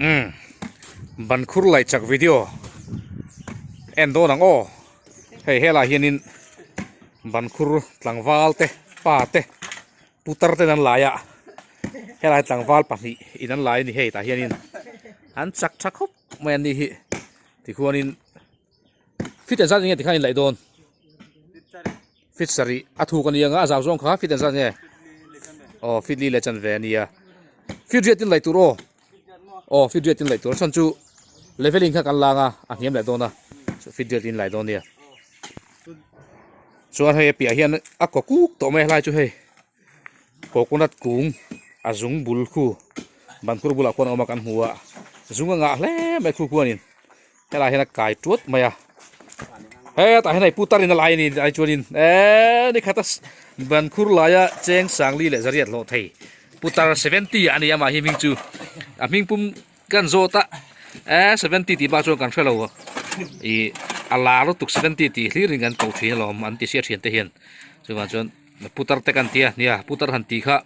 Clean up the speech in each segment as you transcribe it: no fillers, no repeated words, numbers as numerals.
Umm bankhur laih chak video en dawn ang aw hei helai hianin bankhur tlangval te pa te putar ten an lai a helai tlangval pahnih in an lai a ni hei tah hianin an chak tha khawp mai an ni hi tikhuanin fit engzat nge tikhan in laih dawn fit sarih a thuk a ni ang a a zau zawng kha fit engzat nge aw fit li leh chanve a nia fit riat in laih tur aw. Aw fit riat in laih tur a chhan chu leveling kha kan lang a a hniam leh dawn a fit riat in lai dawn nia chuan hei a piah hian a kaw kuk tawh mai a helai chu hei coconut kung a zung bul khu bankhur bulah khuan a awm a kan hmu a zung a ngah hle mai khu khuanin helai hian a kai tuat mai a hetah hian hei putar in a lai a ni ai chuanin eee ni khat a bankhur laia cheng sangli leh zariat hlawh thei putar 70 a ni a mahhi hming chu a hming pum kan zawt a eee 70 tih bak chuan kan hrelo ih a lar lutuk 70 tih hlir in kan ko thin alawm an ti sia thian te hian chuvang chuan putar te kan tia nia putar han tih kha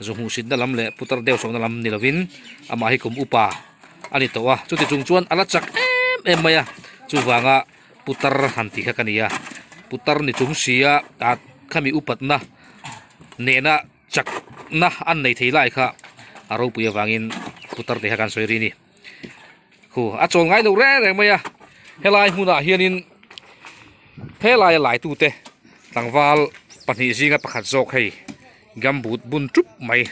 zu hmuhsitna lam leh putar deuh sawhna lam ni lovin amah hi kum upa a ni tawh a chuti chung chuan a la chak em em mai a chuvanga putar han tih kha ka ni a putar ni chung si a ah khami upatna nena chakna an nei thei lai kha a ropui avangin putar te kha kan sawi ri a ni khu a chawl ngai lo reng reng mai a helai hmunah hianin helai a laitute tlangval pahnih zinga pakhat zawk hei gumboot bun tup mai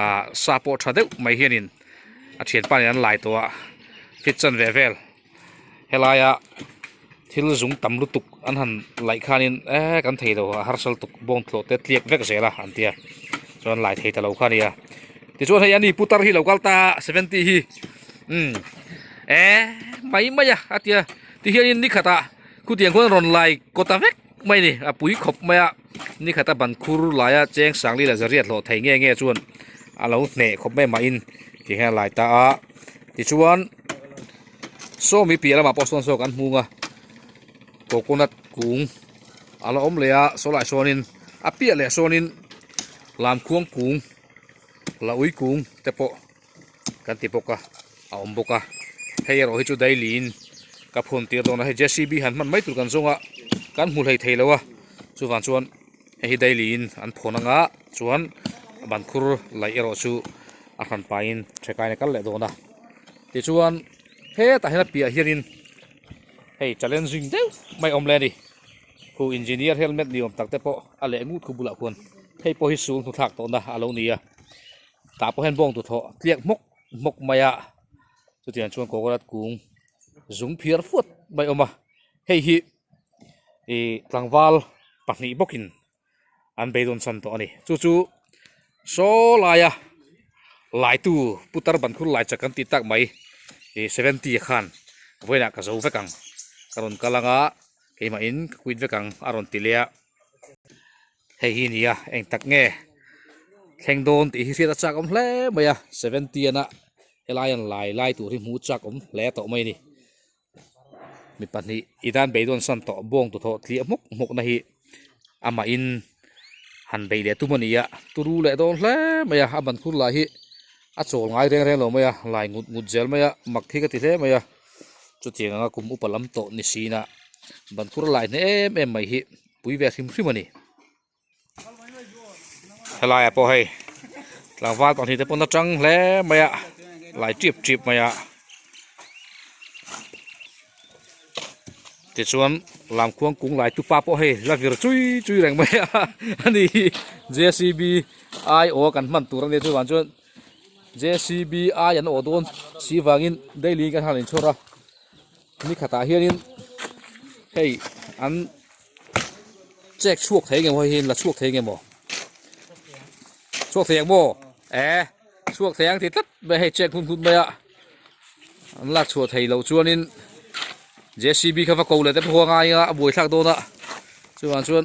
ah sa pawh tha deuh mai hianin a thianpa nen an lai tawh a fit chan ve vel helaia thil zung tam lutuk an han laih khanin eee kan thei lo a harsal tuk bawng tlawh te tliak vek zel a an tia chuan lai thei ta lo kha a nia tichuan hei ani putar hi lo kal ta 70 hi umm eee mai mai a a tia tihianin ni khatah khutiang khuan rawn lai kawta vek mai a ni a pui khawp mai a ni khata ban khur laia cheng sangli leh zariat hlawh thei nge nge chuan a lo hneh khawp mai mahin ti hian a lai ta a tichuan sawmi piah lamah pawh sawn saw kan hmung a coconut kung a la awm leh a saw lai sawnin a piah leh sawnin lamkhuang kung la ui kung te pawh kan ti bawk a a awm bawk a hei erawh hi chu daily in ka phun tir dawn a hei JCB han hman mai tur kan zawng a kan hmu hlei thei lo a chuvang chuan hei hi daily in an phawn anga chuan ban khur laih erawh chu a hran pahin thekain a kal leh dawn a tichuan hetah hian a piah hianin hei challenging deuh mai a awm leh a ni khu engineer helmet ni awm tak te pawh a leh ngut khu bulah khuan hei pawh hi sul hnu thlak tawhna a lo ni a. Tah pawh hian bawng duhthawh tliak hmawk hmawk mai a chutiang chuan coconut kung zung phiar fuat mai a awm a hei hi ih tlangval pahnih bawkin an beidawn chhan tawh a ni chu chu saw laia laitu putar bankhur lai chak kan tih tak mai ih 70 khan vawiinah ka zo vek ang ka rawn kal anga keimah in ka quit vek ang a rawn ti leh a. Hei hi nia eng tak nge thleng dawn tih hi hriat a chak awm hle mai a 70 a helai an lai lai tur hi hmuh chak awm hle tawh mai a ni mi pahnih i tan beidawn san tawh bawng tu thawh tliah hmawk hmawk na hi amah in han bei leh tum a ni a turu leh dawn hle mai a a ban khur lah hi a chawl ngai reng reng lo mai a lai ngut ngut zel mai a mak hi ka ti hle mai a chutiang anga kum upa lam tawh ni sin a ban khur lai hne em em mai hi. Pui ve hrim hrim a ni. Helai ah pawh hei tlangval pahnih te pawn a tang hle mai a lai tip tip mai a tichuan lamkhuang kung lai tupa pawh hei la vir chui chui reng mai a ani hi JCB ai aw kan hman tur a nia chuvang chuan JCB ai an awh dawn si vangin daily kan han inchhawr a. Ni khatah hianin hei an check chhuak thei nge maw hei hi la chhuak thei nge maw chhuak thei ang maw e chhuak thei ang ti tlat mai hei check hun hun mai a an lak chhuah thei loh chuanin JCB kha va ko leh te pawh a ngai a a buaithlak dawn a chuvang chuan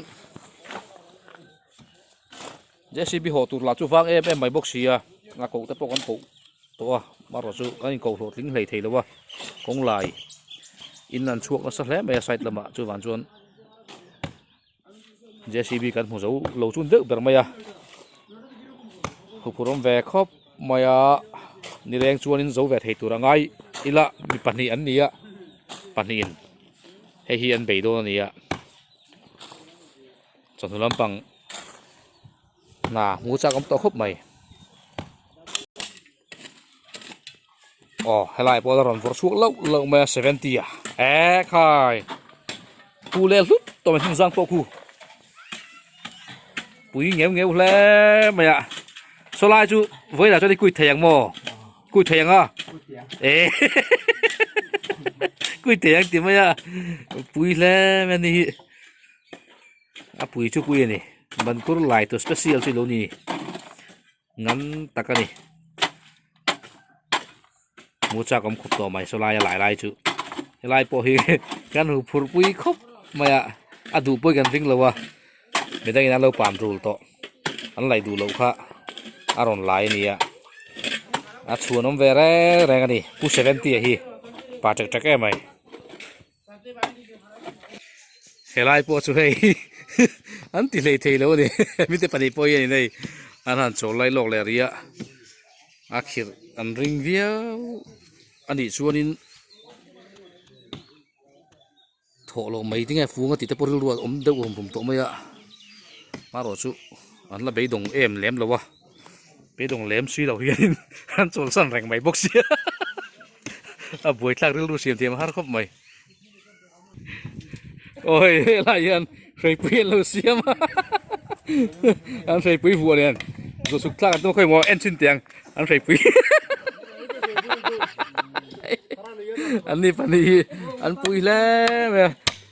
JCB haw tur lah chu vang em em mai bawk si a a koh te pawh kan koh tawh a marawh chu kan inkoh hlawh tling hlei thei lo a kawng lai in an chhuak nasa hle mai a side lamah chuvang chuan JCB kan hmu zo lo chun deuh ber mai a huphurh awm ve khawp mai a. Nileng chuanin zo ve thei tur a ngai ila mi pahnih an ni a, pahnihin hei hi an bei dawn a ni a. Chawhnu lampang hna hmu chak awm tawh khawp mai. Aw helai pawh a rawn vawrh chhuak loh loh mai a 70 a ekhai pu leh hlut tawh mai hnung zang pawh khu pui ngeu ngeu hle mai a saw lai chu vawilah chuan i kui thei ang maw kui thei ang a e kui thei ang ti mai a pui hle mai a ni hi a pui chu pui a ni bankur lai tur special chu ilo ni. Ngam tak a ni. Hmu chak awm khawp tawh mai saw laia lai lai chu. Helai pawh hi kan hu phurh pui khawp mai a, a duh pawh hi kan ring lo a, midangin an lo pan rul tawh, an laih duh loh kha a rawn lai a ni a, a chhuan awm ve reng reng a ni Pu 70 a hi pa ṭek ṭek em mai. Helai pawh chu hei an ti hlei thei lo a ni mite pahnih pawh hian in hei an han chawl lai lawk leh rih a a khirh an ring viau a nih chuanin thawh loh mai te nge fung a tih te pawh rilru a awm deuh rum rum tawh mai a marawh chu an la beidawng em lem lo a beidawng lem si lo hianin an chawlhsan reng mai bawk sia. A buaithlak rilru siam thiam a har khawp mai. Aw hei helai hian hreipui an lo siam a an hreipui vuah nen zawh chhuk thlak an tum a khawi maw en chhin teh ang an hreipui an ni pahnih hi an pui hle mai a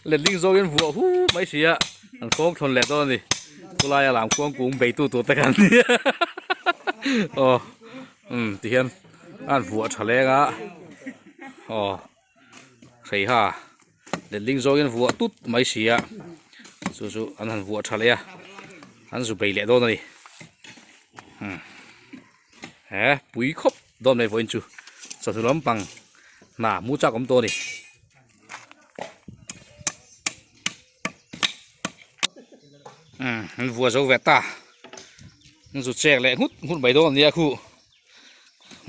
letling zawngin vuah hu mai si a an kawng thlawn leh dawn a ni chulaia lam khuang kung beitu tur te khan aw umm tihian. A vuah tha leng a aw hrei ha letling zawngin vuah tut mai si a chu chu an han vuah tha leh a an zu bei leh dawn a ni umm he pui khawp dawn mai vawiin chu chawhnu lampang hna mu chak awm tawh a ni. Umm an vuah zo ve ta an zu chek leh nghut nghut mai dawn a nia khu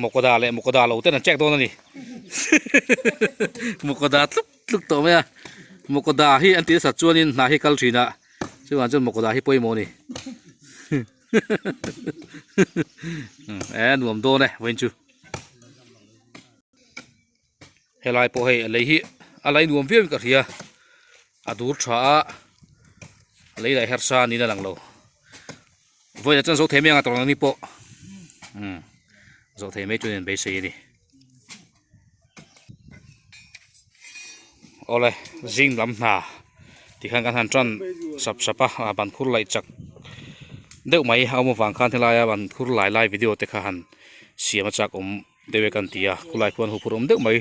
mawkawda leh mawkawda lo ten an chek dawn a ni mawkawda tluk tluk tawh mai a mawkawda hi an tih nasat chuanin hna hi kal thin a chuvang chuan mawkawda hi pawimawh a ni e nuam dawn e vawiin chu. Helai pawh hei a lei hi a lei nuam viau in ka hria a dur tha a a lei lah hersa niin a lang lo vawiinah chuan zo thei mai ang a tawrh ang ni pawh umm zo thei mai chuan in beisei a ni awle zing lam hna tikhan kan han tan sap sap a a ban khur laih chak deuh mai a awm avang khan helaia ban khur lai lai video te kha han siam a chak awm. Deuh e kan ti a khulai khuan huphurh awm deuh mai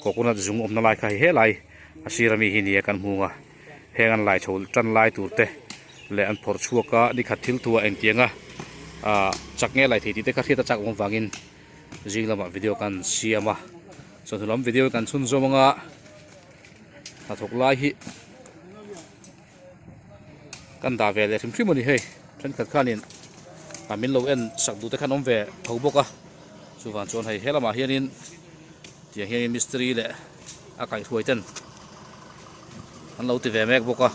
coconut zung awmna lai kha hei helai a sir ami hi nia kan hmung a heng an lai chho tan lai tur te leh an phawrh chhuak a nikhat thil thu ah engtiang a ah chak nge lai thei tih te kha hriat a chak awm avangin zing lamah video kan siam a chawhnu lam video kan chhun zawm anga hnathawk lai hi kan dah ve leh hrim hrim a ni hei thenkhat khanin ah min lo en sak duh te khan awm ve tho bawk a chuvang chuan hei he lamah hianin tiang hianin mistiri leh a kaihhruai ten an lo ti ve mek bawk a.